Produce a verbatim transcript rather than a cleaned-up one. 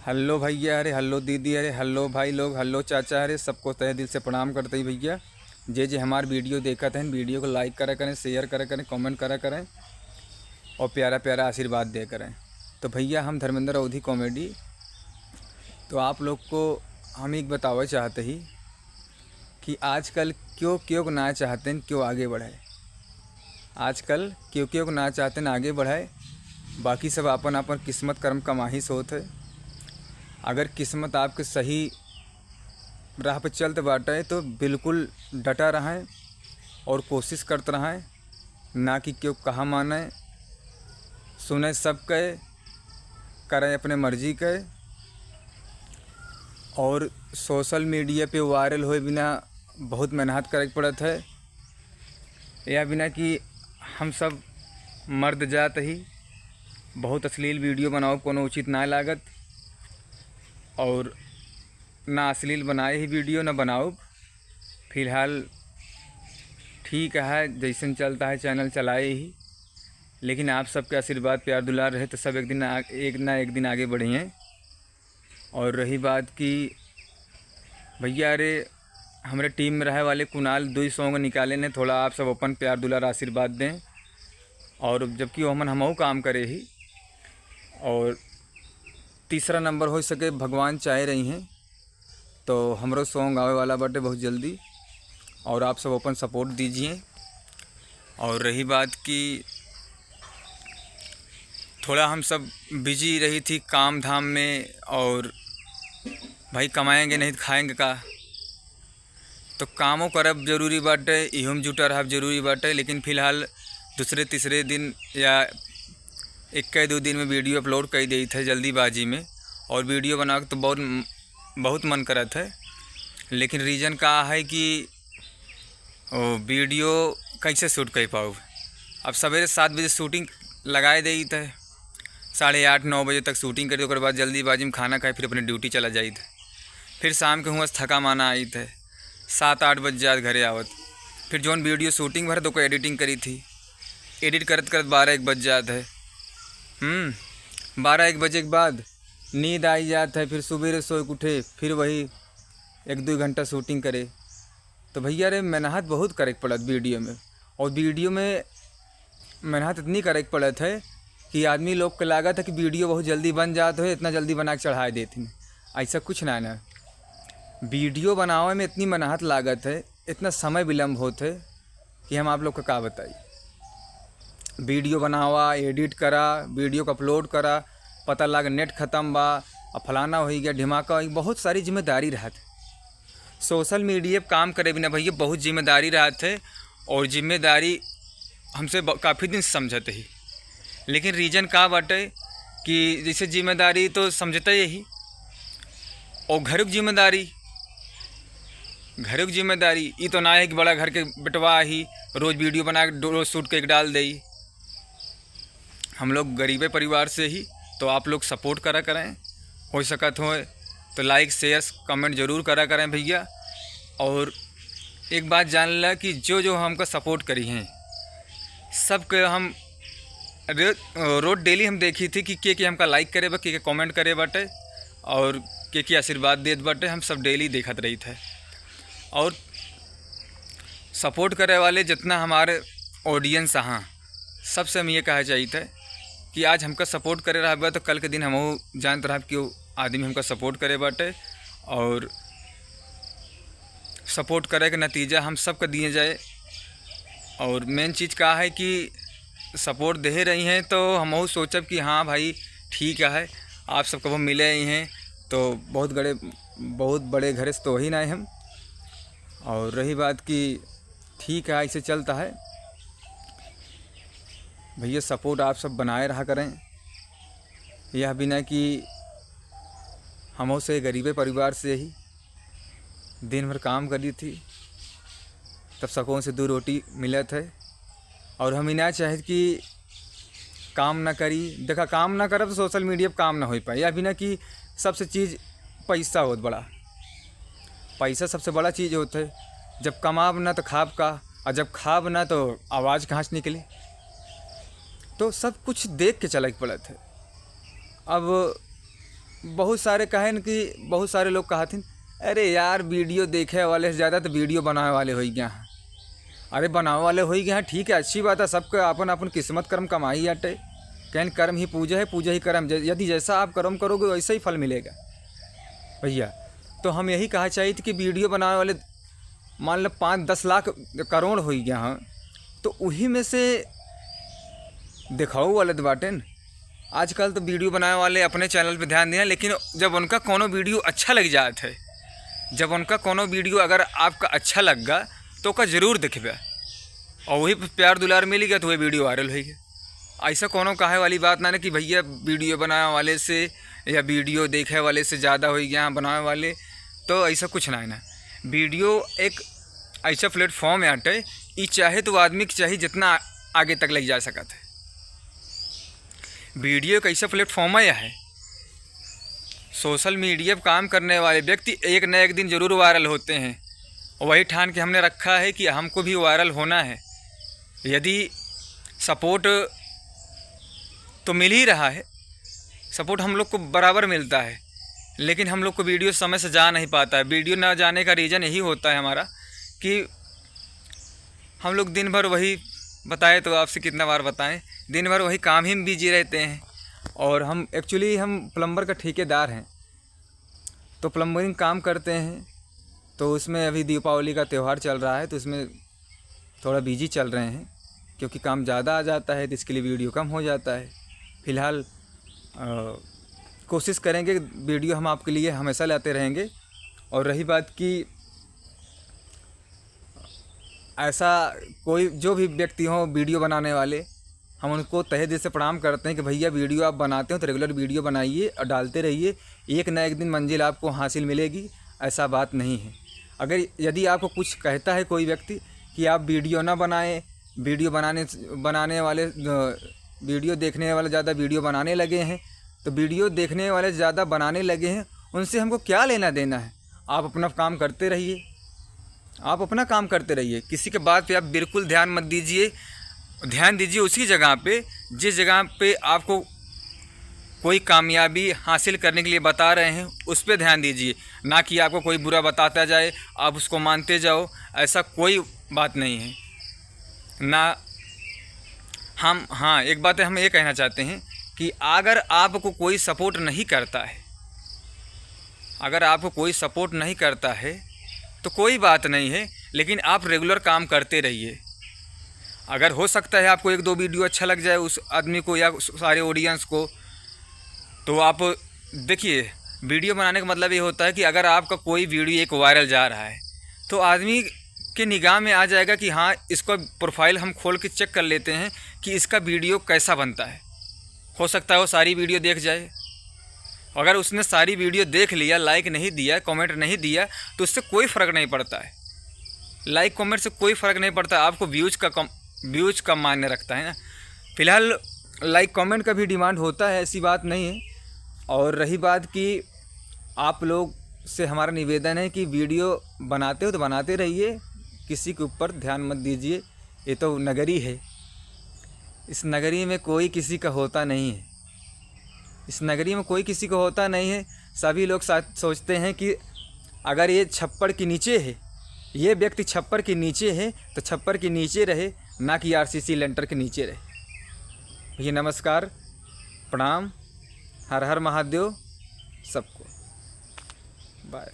हेलो भैया, अरे हेलो दीदी, अरे हेलो भाई लोग, हेलो चाचा, अरे सबको तहे दिल से प्रणाम करते ही भैया। जे जे हमार वीडियो देखत हैं, वीडियो को like करा करें, share करा करें, comment करा करें और प्यारा प्यारा आशीर्वाद दे करें। तो भैया, हम धर्मेंद्र अवधी comedy, तो आप लोग को हम एक बतावे चाहते ही कि आजकल क्यों क्यों ना चाहते हैं क्यों आगे बढ़े। आजकल क्यों क्यों ना चाहते हैं आगे बढ़े, बाकी सब आपन आपन किस्मत कर्म कमाही से होत है। अगर किस्मत आपके सही राह पे चलत बाटे तो बिल्कुल डटा रहें और कोशिश करत रहें, ना कि क्यों कहा माने, सुने सब कहे, करें अपने मर्जी के। और social media पे viral होए बिना बहुत मेहनत करे के पड़त है। यह बिना कि हम सब मर्द जात ही बहुत अश्लील वीडियो बनाओ, कोनो उचित ना लागत, और ना अश्लील बनाए ही वीडियो ना बनाओ। फिलहाल ठीक है, जैसन चलता है चैनल चलाए ही, लेकिन आप सबके आशीर्वाद प्यार दुलार रहे तो सब एक दिन आ, एक ना एक दिन आगे बढ़िए। और रही बात कि भैया, अरे हमरे टीम में रहे वाले कुणाल दुई सॉन्ग निकाले ने, थोड़ा आप सब अपन प्यार दुलार आशीर्वाद दें। और जबकि ओमन हमहू काम करे ही, और तीसरा नंबर हो सके भगवान चाहे रही हैं, तो हमरो सॉन्ग आवे वाला बाटे बहुत जल्दी, और आप सब अपन सपोर्ट दीजिए। और रही बात कि थोड़ा हम सब बिजी रही थी काम धाम में, और भाई कमाएंगे नहीं तो खाएंगे का, तो कामो करब जरूरी बाटे, इहो में जुटा रहब जरूरी बाटे। लेकिन फिलहाल दूसरे तीसरे दिन या एक दो दिन में वीडियो अपलोड कर देत है जल्दीबाजी में, और वीडियो बना के तो बहुत बहुत मन करत है, लेकिन रीजन का है कि ओ, वीडियो कैसे शूट कर पाऊँ? अब सवेरे सात बजे शूटिंग लगाए देइत है, साढ़े आठ नौ बजे तक शूटिंग करी, ओकर बाद जल्दीबाजी में खाना खाए, फिर अपने ड्यूटी चला जाइत है। फिर शाम के हुआ से थका माना आइत है, सात आठ बज जात घरे आवत। फिर जौन वीडियो शूटिंग भर तो एडिटिंग करी थी, एडिट करत करत बारह एक बज जात है। हम्म, बारह एक बजे के बाद नींद आई जात है, फिर सुबेरे सोए के उठे, फिर वही एक दो घंटा शूटिंग करे। तो भैया रे, मेहनत बहुत करे के पड़त वीडियो में, और वीडियो में मेहनत इतनी करे के पड़त है कि आदमी लोग के लागत है कि वीडियो बहुत जल्दी बन जात है, इतना जल्दी बना के चढ़ाए देत हैं। ऐसा कुछ ना है ना, वीडियो बनावे में इतनी मेहनत लागत है, इतना समय विलम्ब होत है कि हम आप लोग का का बताई। वीडियो बनावा, एडिट करा, वीडियो को अपलोड करा, पता लाग नेट ख़त्म बा, अब फलाना हो गया, ढिमाका हो गया, बहुत सारी जिम्मेदारी रहत है। सोशल मीडिया पे काम करे बिना भैया बहुत जिम्मेदारी रहत है, और जिम्मेदारी हमसे ब-, काफ़ी दिन से समझत ही, लेकिन रीजन का बाटे कि जैसे जिम्मेदारी तो समझते ही, और घर की जिम्मेदारी, घर की जिम्मेदारी ई तो ना है कि बड़ा घर के बेटवा ही रोज़ वीडियो बना के रोज़ शूट करके डाल दे। हम लोग गरीबे परिवार से ही, तो आप लोग सपोर्ट करा करें, हो सकत हो तो लाइक शेयर कमेंट जरूर करा करें भैया। और एक बात जान ला कि जो जो हमका सपोर्ट करी हैं, सबके हम रे-, रोज डेली हम देखी थी कि के के हमका लाइक करे बा, के के कमेंट करे बाटे, और के के आशीर्वाद देत बाटे, हम सब डेली देखत रही थे। और सपोर्ट करे वाले जितना हमारे ऑडियंस हाँ, सबसे हम ये कहा चाहिए थे कि आज हमका सपोर्ट करे रहबा तो कल के दिन हमहू जानत रहब कि वो आदमी हमका सपोर्ट करे बाटे, और सपोर्ट करे के नतीजा हम सबके दिए जाए। और मेन चीज़ का है कि सपोर्ट दे रही हैं तो हमहू सोचब कि हाँ भाई ठीक है, आप सब कबो मिले ही हैं तो बहुत बड़े, बहुत बड़े घरे से तो ही ना हम। और रही बात कि ठीक है, ऐसे चलता है भैया, सपोर्ट आप सब बनाए रहा करें। यह बिना कि हमहू से गरीबे परिवार से ही दिन भर काम करी थी, तब सकून से दो रोटी मिलत है। और हम ही ना चाहत कि काम ना करी। देखा, काम ना करब तो सोशल मीडिया पे काम ना हो पाए। यह बिना कि सबसे चीज़ पैसा होत बड़ा, पैसा सबसे बड़ा चीज़ होत है। जब कमाब ना तो खाब का, और जब खाब ना तो आवाज़ कहाँ से निकले? तो सब कुछ देख के चले के पड़त है। अब बहुत सारे कहेन कि बहुत सारे लोग कहथिन, "अरे यार, वीडियो देखे वाले से ज़्यादा तो वीडियो बनावे वाले होई गया हैं।" अरे, बनावे वाले होई गया हैं, ठीक है, अच्छी बात है, सबके अपन अपन किस्मत कर्म कमाई आटे। कहन, "कर्म ही पूजा है, पूजा ही कर्म।" ज-, यदि जैसा आप कर्म करोगे, वैसा ही फल मिलेगा भैया। तो हम यही कहा चाहिए कि वीडियो बनावे वाले, मान लो, पाँच दस लाख करोड़ होई गया हैं, तो वही में से दिखाऊ वाले तो बाटेन। आजकल तो वीडियो बनावे वाले अपने चैनल पे ध्यान दिया, लेकिन जब उनका कोनो वीडियो अच्छा लग जात है, जब उनका कोनो वीडियो अगर आपका अच्छा लग गा, तो ओका जरूर देखबे, और वही पे प्यार दुलार मिल गया, तो वही वीडियो वायरल होई गया। ऐसा कोनो कहे वाली बात ना ना कि भैया, वीडियो बनावे वाले से या वीडियो देखे वाले से ज़्यादा होई गया बनावे वाले, तो ऐसा कुछ ना है ना। वीडियो एक ऐसा प्लेटफॉर्म है आटे, ई चाहे तो आदमी के चाहे जितना आ-, आगे तक ले जा सकत है। वीडियो एक ऐसा प्लेटफॉर्म है, है। सोशल मीडिया पर काम करने वाले व्यक्ति एक न एक दिन जरूर वायरल होते हैं। वही ठान के हमने रखा है कि हमको भी वायरल होना है। यदि सपोर्ट तो मिल ही रहा है, सपोर्ट हम लोग को बराबर मिलता है, लेकिन हम लोग को वीडियो समय से जा नहीं पाता है। वीडियो ना जाने का रीज़न यही होता है हमारा कि हम लोग दिन भर वही, बताए तो आपसे कितना बार बताएं, दिन भर वही काम ही में बिजी रहते हैं। और हम, एक्चुअली हम प्लम्बर का ठेकेदार हैं, तो प्लम्बरिंग काम करते हैं, तो उसमें अभी दीपावली का त्यौहार चल रहा है, तो उसमें थोड़ा बिजी चल रहे हैं, क्योंकि काम ज़्यादा आ जाता है, तो इसके लिए वीडियो कम हो जाता है। फिलहाल, अ, कोशिश करेंगे, वीडियो हम आपके लिए हमेशा लाते रहेंगे। और रही बात कि ऐसा कोई, जो भी व्यक्ति हो वीडियो बनाने वाले, हम उनको तहे दिल से प्रणाम करते हैं कि भैया, वीडियो आप बनाते हो तो रेगुलर वीडियो बनाइए और डालते रहिए। एक ना एक दिन मंजिल आपको हासिल मिलेगी, ऐसा बात नहीं है। अगर, यदि आपको कुछ कहता है कोई व्यक्ति कि आप वीडियो ना बनाएं, वीडियो बनाने, बनाने वाले, अ, वीडियो देखने वाले ज़्यादा वीडियो बनाने लगे हैं, तो वीडियो देखने वाले ज़्यादा बनाने लगे हैं, उनसे हमको क्या लेना देना है? आप अपना काम करते रहिए, आप अपना काम करते रहिए, किसी के बात पे आप बिल्कुल ध्यान मत दीजिए। ध्यान दीजिए उसी जगह पे, जिस जगह पे आपको कोई कामयाबी हासिल करने के लिए बता रहे हैं, उस पे ध्यान दीजिए, ना कि आपको कोई बुरा बताता जाए, आप उसको मानते जाओ, ऐसा कोई बात नहीं है। ना हम, हाँ, एक बात हम ये कहना चाहते हैं कि अगर आपको कोई सपोर्ट नहीं करता है, अगर आपको कोई सपोर्ट नहीं करता है, तो कोई बात नहीं है, लेकिन आप रेगुलर काम करते रहिए। अगर हो सकता है आपको एक दो वीडियो अच्छा लग जाए उस आदमी को या उस सारे ऑडियंस को, तो आप देखिए, वीडियो बनाने का मतलब ये होता है कि अगर आपका कोई वीडियो एक वायरल जा रहा है, तो आदमी के निगाह में आ जाएगा कि हाँ, इसका प्रोफाइल हम खोल के चेक कर लेते हैं कि इसका वीडियो कैसा बनता है। हो सकता है वो सारी वीडियो देख जाए। अगर उसने सारी वीडियो देख लिया, लाइक नहीं दिया, कमेंट नहीं दिया, तो उससे कोई फ़र्क नहीं पड़ता है। लाइक कमेंट से कोई फ़र्क नहीं पड़ता, आपको व्यूज का कम, व्यूज का मायने रखता है ना। फिलहाल लाइक कमेंट का भी डिमांड होता है, ऐसी बात नहीं है। और रही बात कि आप लोग से हमारा निवेदन है कि वीडियो बनाते हो तो बनाते रहिए, किसी के ऊपर ध्यान मत दीजिए। ये तो नगरी है, इस नगरी में कोई किसी का होता नहीं है, इस नगरी में कोई किसी का होता नहीं है। सभी लोग सा-, सोचते हैं कि अगर ये छप्पड़ के नीचे है, ये व्यक्ति छप्पड़ के नीचे है, तो छप्पड़ के नीचे रहे, ना कि आरसीसी लेंटर के नीचे रहे। भैया नमस्कार, प्रणाम, हर हर महादेव सबको, बाय।